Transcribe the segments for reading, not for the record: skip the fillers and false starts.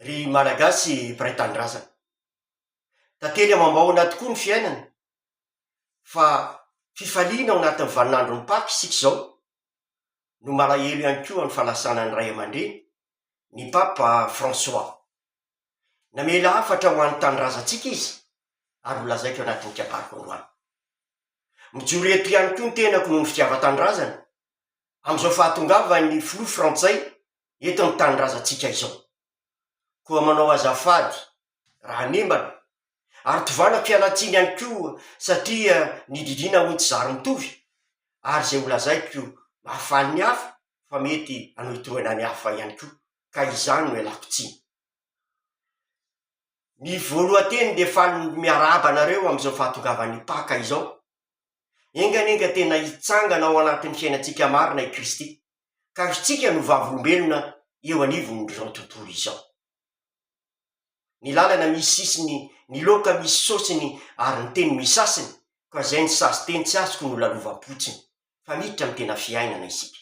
Ry Malagasy mpiray tanindrazana. Tantely amam-bahoana tokoa ny fiainana fa fifaliana ao anatin'ny vaninandron'ny Paka isika izao no malahelo ihany koa amin'ny fahalasanan'ny ray aman-dreny, ny Papa François. Namela hafatra ho an'ny tanindrazantsika izy ary ho lazaiko anatin'ny kabariko androany. Mijoro eto ihany koa ny tenako noho ny fitiavan-tanindrazana amin'izao fahatongavan'ny filoha frantsay eto amin'ny tanindrazantsika izao. Koa manao azafady raha hanembana ary tovanako fialantsiny ihany koa satria ny didiana hono tsy zary mitovy ary izay ho lazaiko mahafaly ny hafa fa mety hanohitohina ny hafa ihany koa ka izany no ialako tsiny. Ny voalohan-teny dia faly miarahaba anareo amin'izao fahatongavan'ny Paka izao. Enga anie ka tena hitsangana ao anatin'ny fiainantsika marina i Kristy, ka isika no vavolombelona eo anivon'izao tontolo izao. Ny lalana misy sisiny, ny laoka misy saosiny ary ny teny misy hasiny, ka izay ny sasin-teny tsy azoko no lalovam-potsiny, fa miditra amin'ny tena fiainana isika.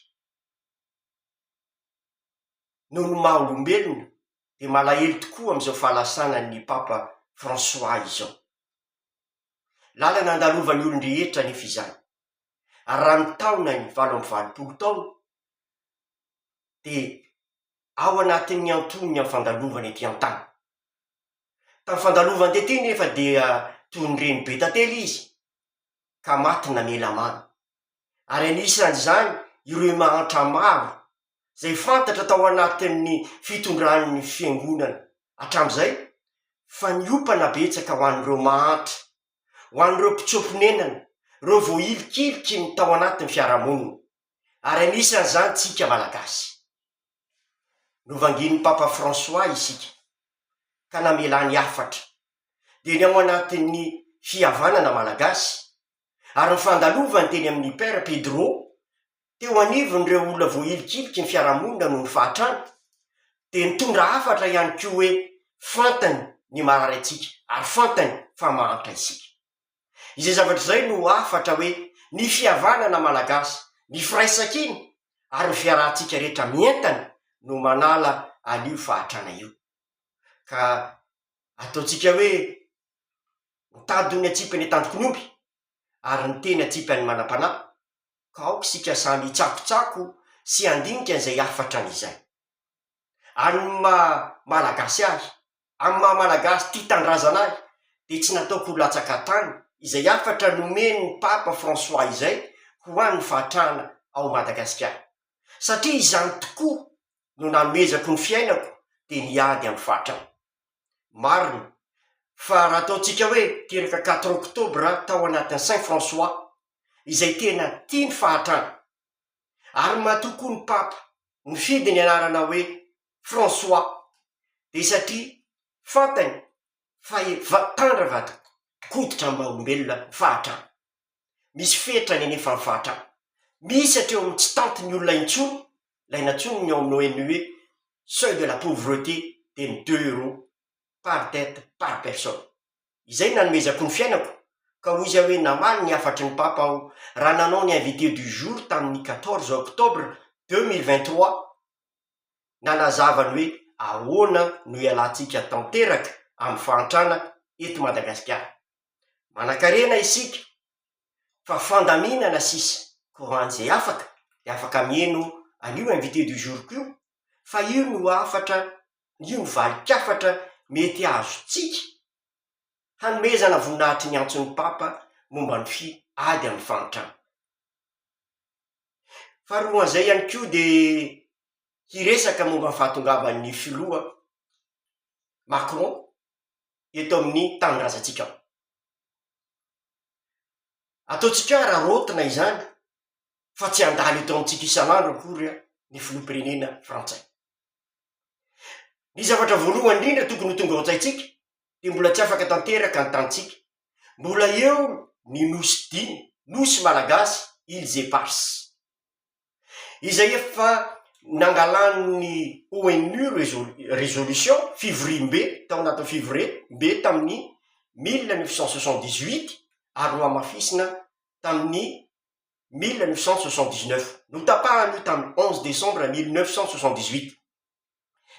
Noho ny maha olombelona dia malahelo tokoa amin'izao fahalasanan'ny Papa François izao. Lalana andalovan'ny olon-drehetra anefa izany. Ary raha ny taonany 88 taona dia ao anatin'ny antonony amin'ny fandalovana ety an-tany. Tamin'ny fandalovany tety nefa dia toy ny reny be tantely izy ka maty namela mamy. Ary anisan'izany ireo mahantra maro izay fantatra tao anatin'ny fitondran'ny fiangonana hatramin'izay fa niompana betsaka ho an'ireo mahantra, ho an'ireo mpitsoa-ponenana, ireo voahilikiliky ny tao anatin'ny fiarahamonina, ary anisan'izany tsika Malagasy. Novangian'ny Papa François isika ka namelany hafatra, dia ny ao anatin'ny fihavanana malagasy, ary ny fandalovany teny amin'ny Père Pedro teo anivon'ireo olona voahilikiliky ny fiarahamonina noho ny fahatrana, dia nitondra hafatra ihany koa hoe fantany ny marary antsika ary fantany fa mahantra isika. Izay zavatra izay no hafatra hoe ny fihavanana malagasy, ny firaisankina ary ny fiarahantsika rehetra mientana no manala an'io fahatrana io. Ka ataontsika hoe mitady ny atsipy any an-tandroky ny omby ary ny teny atsipy any manam-panahy ka aoka isika samy hitsakotsako sy handinika an'izay hafatra an'izay. Ary ny maha Malagasy ahy, amin'ny maha Malagasy tia tanindrazana ahy dia tsy nataoko ho latsaka tany izay hafatra nomen'ny Papa François izay ho an'ny fahatrana ao Madagasikara. Satria izany tokoa no nanomezako ny fiainako dia ny ady amin'ny fahatrana. Marina fa raha ataontsika hoe teraka quatre octobre tao anatin'ny Saint François izay tena tia ny fahatrana ary matoa koa ny Papa nifidy ny anarana hoe François dia satria fantany fa efa tandra vadin-koditra amin'ny maha olombelona ny fahatrana. Misy fetrany anefa ny fahatrana. Misy hatreo amin'ny tsy tantin'ny olona intsony ilay nantsoiny ny ao amin'ny ONU hoe seuil de la pauvreté dia ny deux euros par tête par personne. Izay no nanomezako ny fiainako ka hoy izy aho hoe namaly ny hafatry ny Papa aho raha nanao ny invité du jour tamin'ny quatorze octobre 2023 nanazava ny hoe ahoana no hialantsika tanteraka amin'ny fahantrana eto Madagasikara. Manankarena isika fa fandaminana sisa ko ho an'izay afaka dia afaka miheno an'io invité du jour ko io fa io no hafatra io no valin-kafatra mety azontsika hanomezana voninahitry ny antson'ny Papa momba ny fi ady amin'ny fahantrana. Faharoan'izay ihany koa dia hiresaka momba ny fahatongavan'ny filoha Macron eto amin'ny tanindrazantsika ao. Ataontsika hoe araraotina izany fa tsy handalo eto amintsika isan'andro akory ny filoham-pirenena frantsay. Ny zavatra voalohany indrindra tokony ho tonga ao an-tsaintsika dia mbola tsy afaka tanteraka ny tanintsika. Mbola eo ny nosy dimy, nosy malagasy, îles éparses. Izay efa nangalan'ny ONU résolution, fivoriambe, tao anatin'ny fivoriambe tamin'ny 1978 ary nohamafisina tamin'ny 1979. Notapahana io tamin'ny 11 décembre 1978.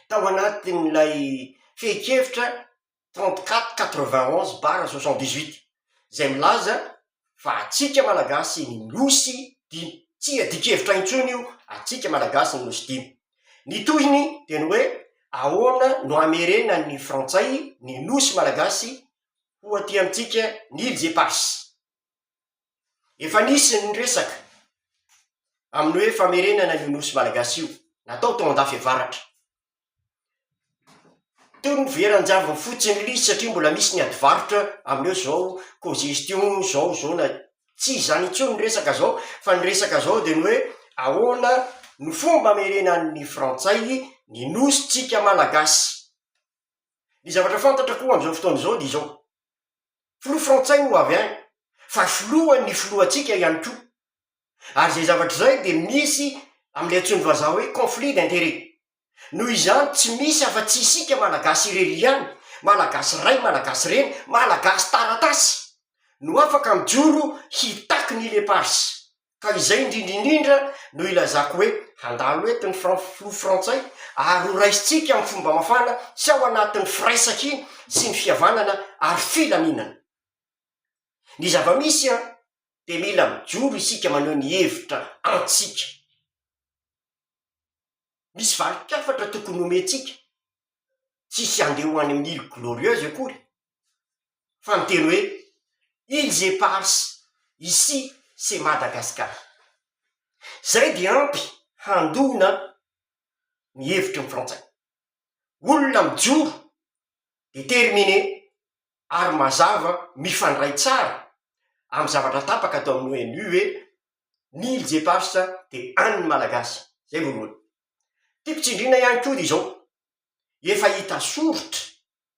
Tao anatin'ilay fehin-kevitra 34 91 barre 78 izay milaza fa antsika Malagasy ny Nosy dimy. Tsy iadian-kevitra intsony io, antsika Malagasy ny Nosy dimy. Ny tohiny dia ny hoe ahoana no hamerenan'ny Frantsay ny Nosy Malagasy ho aty amintsika ny Îles Éparses. Efa nisy ny resaka amin'ny hoe famerenana an'io Nosy Malagasy io, natao tao Andafy Avaratra. Toy ny veran-javony fotsiny ilay izy satria mbola misy ny ady varotra amin'ny hoe zao cogestion, zao zao na tsy izany intsony ny resaka zao fa ny resaka zao dia ny hoe ahoana no fomba amerenan'ny frantsay ny nosintsika malagasy. Ny zavatra fantatra koa amin'izao fotoana izao dia izao, filoha frantsay no avy any fa filohan'ny filohantsika ihany koa ary izay zavatra izay dia misy amin'ilay antsoin'ny vazaha hoe conflit d'intérêt. Noho izany tsy misy afa-tsy isika Malagasy irery ihany, Malagasy ray, Malagasy reny, Malagasy taratasy no afaka mijoro hitaky ny îles éparses. Ka izay indrindra indrindra no ilazako hoe handalo eto ny filoha frantsay ary ho raisintsika amin'ny fomba mafana sy ao anatin'ny firaisankina sy ny fihavanana ary filaminana. Ny zava-misy an, dia mila mijoro isika maneho ny hevitra antsika. Misy valin-kafatra tokony homentsika, tsisy handeha ho any amin'ny îles glorieuses akory, fa miteny hoe îles éparses, ici c'est Madagascar. Zay dia ampy handona ny hevitry ny frantsay. Olona mijoro, déterminé ary mazava mifandray tsara amin'ny zavatra tapaka atao amin'ny ONU hoe Ny îles éparses dia an'ny Malagasy. Zay voalohany. Tiako tsindriana ihany koa dia izao, efa hita soritra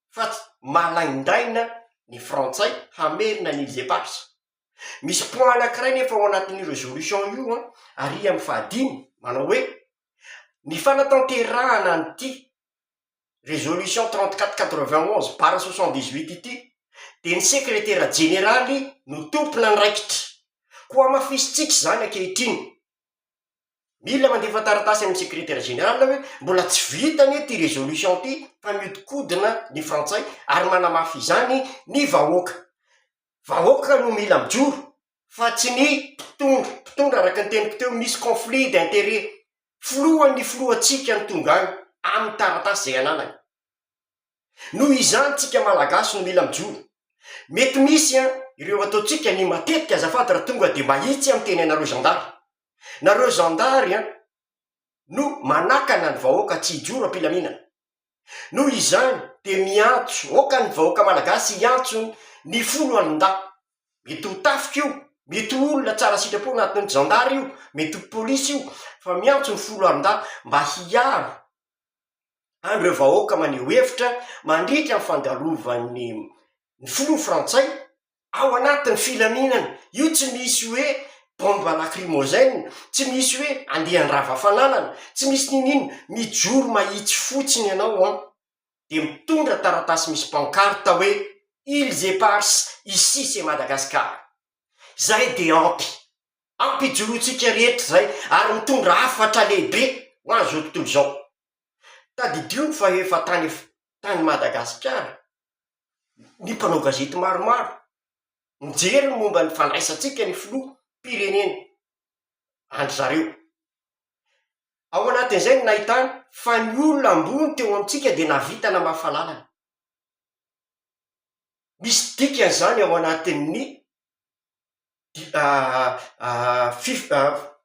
fa malaindaina ny frantsay hamerina ny îles éparses. Misy point anankiray nefa ao anatin'io résolution io an, ary amin'ny fahadimy, manao hoe, ny fanatanterahana an'ity Résolution 34 91 barre 78 ity dia ny sekretera jeneraly no tompon'andraikitra. Koa hamafisintsika izany ankehitriny. Mila mandefa taratasy amin'ny sekretera jeneraly hoe mbola tsy vita anie ity résolution ity fa mihodinkodina ny frantsay ary manamafy izany ny vahoaka. Vahoaka no mila mijoro fa tsy ny mpitondra. Mpitondra araka ny teniko teo misy conflit d'intérêt. Filohan'ny filohantsika no tonga any amin'ny taratasy izay ananany. Noho izany tsika Malagasy no mila mijoro. Mety misy an ireo ataontsika ny matetika azafady raha tonga dia mahitsy aho miteny anareo zandary. Nareo zandary an no manakana ny vahoaka tsy hijoro am-pilaminana. Noho izany dia miantso, aoka ny vahoaka malagasy hiantso ny foloalindahy. Mety ho tafika io, mety ho olona tsara sitrapo anatin'ny zandary io, mety ho polisy io, fa miantso ny foloalindahy mba hiaro an'ireo vahoaka maneho hevitra mandritra ny fandalovan'ny ny filoha frantsay ao anatin'ny filaminana, io tsy misy hoe bombe lacrymogène, tsy misy hoe andeha handrava fananana, tsy misy n'inon'inona, mijoro mahitsy fotsiny ianao an, dia mitondra taratasy misy pancarte hoe Îles éparses, ici c'est Madagascar. Zay dia ampy, ampy ijoroantsika rehetra zay ary mitondra hafatra lehibe ho an'izao tontolo izao. Tadidio fa efa tany tany Madagasikara ny mpanao gazety maromaro mijery ny momba ny fandraisantsika ny filoham-pirenena an-dry zareo. Ao anatin'izay no nahitana fa ny olona ambony teo amintsika dia nahavita namafa lalana. Misy dikany izany ao anatin'ny fif-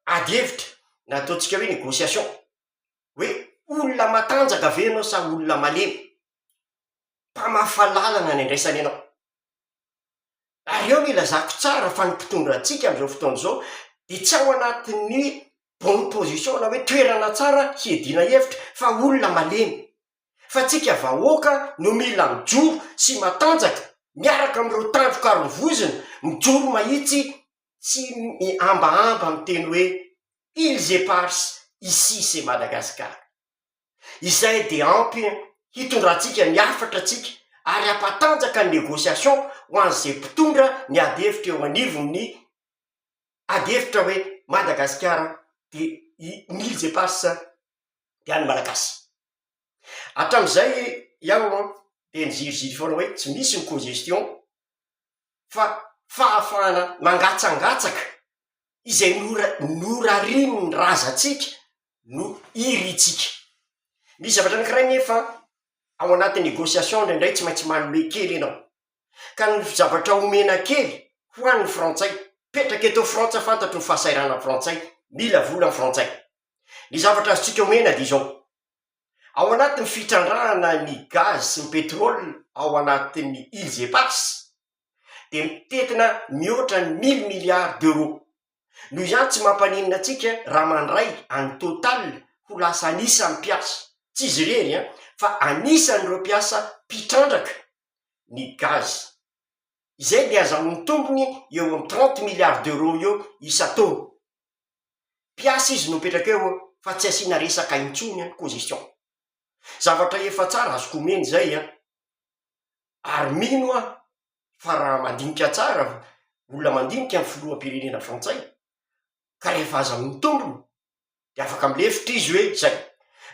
ady hevitra na ataontsika hoe négociation hoe olona matanjaka ve ianao sa olona malemy? Mpamafa lalana ny andraisany anao. Ary eo no ilazako tsara fa ny mpitondra antsika amin'izao fotoana izao dia tsy ao anatin'ny bonne position na hoe toerana tsara hiadiana hevitra fa olona malemy. Fa tsika vahoaka no mila mijoro sy matanjaka miaraka amin'ireo tandroka ary vozona mijoro mahitsy tsy mihambahamba miteny hoe îles éparses ici c'est Madagascar. Izay dia ampy hitondrantsika ny hafatra antsika ary hampatanjaka ny négociation ho an'izay mpitondra ny ady hevitra eo anivon'ny ady hevitra hoe Madagasikara dia ny îles éparses dia an'ny Malagasy. Hatramin'izay iaho dia niziriziry foana hoe tsy misy ny cogestion fa fahafahana mangatsangatsaka izay nora- norarian'ny razantsika no irintsika. Misy zavatra anankiray nefa ao anatin'ny négociation indraindray tsy maintsy manome kely ianao. Ka ny zavatra omena kely ho an'ny frantsay, mipetraka eto Frantsa fantatro ny fahasahiranan'ny frantsay, mila vola ny frantsay. Ny zavatra azontsika omena dia izao, ao anatin'ny fitrandrahana ny gaz sy ny pétrole ao anatin'ny îles éparses dia mitentina mihoatra ny mille milliards d'euros. Noho izany tsy mampaninona antsika raha mandray an'i Total ho lasa anisan'ny mpiasa, tsy izy irery an, fa anisan'ireo mpiasa mpitrandraka ny gaz. Izay dia azahoany tombony eo amin'ny trente milliards d'euros eo isan-taona. Mpiasa izy no mipetraka eo fa tsy asiana resaka intsony an, cogestion. Zavatra efa tsara azoko omena izay an, ary mino aho fa raha mandinika tsara, olona mandinika ny filoham-pirenena frantsay, ka rehefa aza mitombina de afaka milefitra izy hoe zay.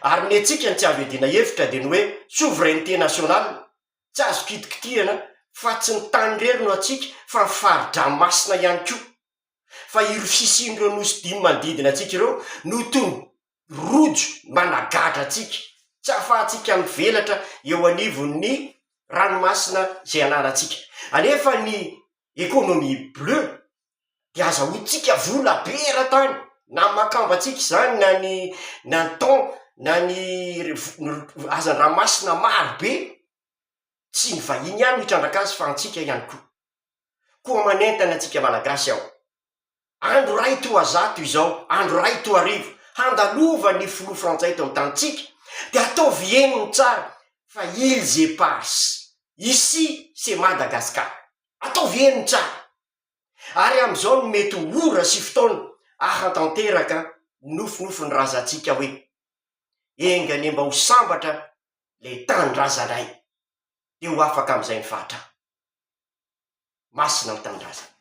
Ary ny antsika ny tsy azo iadiana hevitra de ny hoe souveraineté nationale, tsy azo kitikitihana fa tsy ny tany irery no antsika fa ny fari-dranomasina ihany koa. Fa ireo fisian'ireo nosy dimy manodidina antsika ireo no toy ny rojo managadra antsika, tsy ahafahantsika mivelatra eo anivon'ny ranomasina izay ananantsika. Anefa ny économie bleue dia azahoantsika vola be eran-tany, na makamba antsika izany na ny na ny thon na ny hazan-dranomasina maro be, tsy ny vahiny ihany no hitrandraka azy fa antsika ihany koa. Koa manentana antsika Malagasy aho, andro iray toa zato izao, andro iray toa arivo, handalovan'ny filoha frantsay eto amin'ny tanintsika, dia ataovy henony tsara fa îles éparses, ici c'est Madagascar. Ataovy henony tsara. Ary amin'izao no mety ho ora sy fotoana ahatanteraka nofinofin'ny razantsika hoe, enga anie mba ho sambatra ilay tanindrazanay, dia ho afaka amin'izay ny fahantrana. Masina ny tanindrazana.